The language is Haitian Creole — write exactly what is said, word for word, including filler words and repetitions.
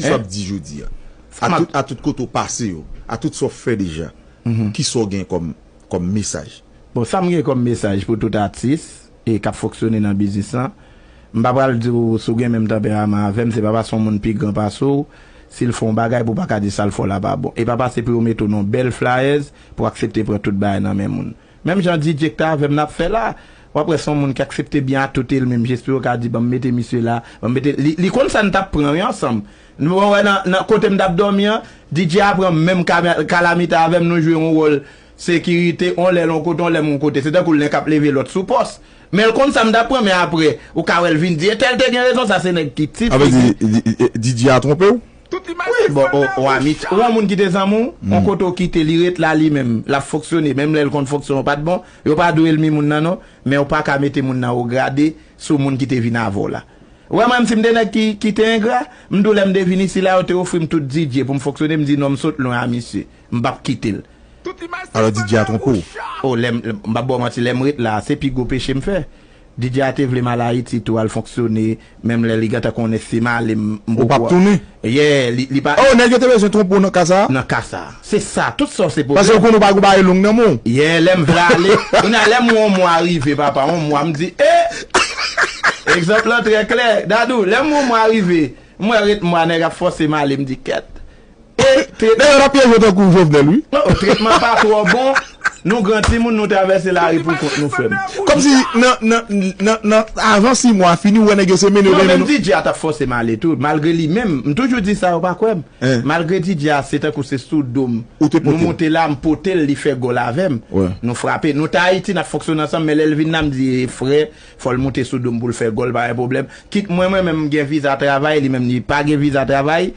Kisa w ap di jodi a? A tout, a tout kote w pase yo, a tout sa w fè deja, kisa w gen kòm, kòm mesaj? Bon, sa m gen kòm mesaj pou tout atis e k ap fonksyone nan biznis lan, m pa pral di w si w gen menm tanperaman avè m, se pa paske yon moun pi gran pase w, si l fè yon bagay pou w pa ka di sa l fè w la pa bon. E pa paske pou yo mete w nan yon bèl flyers pou w aksepte pran tout bagay nan men moun. Menm jan D J k t avè m n ap fè la, w ap wè se yon moun ki aksepte byen a tout e l menm jespe yo ka di ban m mete misye la, ban m mete, li, li konn sa n t ap pran wi ansanm. Nou wè nan, nan kote m t ap dòmi an, D J a pran menm kame-, kalamite avè m, nou jwe yon wòl sekirite, on lè l yon kote, on lè m yon kote. Se tankou l nen k ap leve lòt sou pòs. Men l konn sa m t ap pran, men apre, ou ka wè l vin di, entèl te gen rezon, sa se nèg ki ti. Sa vle di, D J a twonpe w? Wi, bon, o, o, ami, ou yon moun ki te zanmi w, yon kote w kite li ret la li menm, l ap fonksyone, menm lè l konn fonksyon w pa t bon, yo pa dwe l mi moun nan non, men w pa ka mete moun nan o grade sou moun ki te vin avè w la. Ou wè mwen, si m te nèg ki, ki te engra, m di w lè m te vin isi la, yo te ofri m tout D J pou m fonksyone, m di non, m sot lwen a misye, m p ap kite l. Alò D J a twonpe w? O, lè m, m p ap ba w manti, lè m ret la, se pi gwo peche m fè. D J a te vle m al Ayiti tou al fonksyone, menm lè li gentan konnen si m ale m, m poko. Ou p ap tounen? Yeah, li, li pa. Oh, nèg yo te bezwen twonpe w nan ka sa a? Nan ka sa a. Se sa, tout sa se pwoblèm. Paske yo konnen w pa gen bagay long nan men w. Yeah, lè m vle ale, kounye a lè m wè yon mwa rive, papa, yon mwa, m di, eh! Egzanp lan trè klè, Dadou, lè m wè yon mwa rive, m wè ret mwa nèg ap fòse m ale, m di, kèt. E, trèt- Dayè, n ap pyeje w tankou Jovenel, wi. Oh, trètman pa twò bon. Nou gran timoun, nou travèse lari pou kont nou, frè m. Kòmsi nan, nan, nan, nan, avan sis mwa fini, ou wè nèg yo se mennen yo. Non, mennen menm nou. D J a t ap fòse m ale tou. Malgre li menm, m toujou di sa, yo pa kwè m. Malgre D J a, se tankou se sou do m. Ou te pote l. Nou monte la, m pote l, li fè gòl avè m. Nou frape. Nou t Ayiti, n ap fonksyone ansanm, men lè l vin la, m di, e, frè, fò l monte sou do m pou l fè gòl, pa gen pwoblèm. Kit mwen, mwen menm, m gen viza travay, li menm, li pa gen viza travay.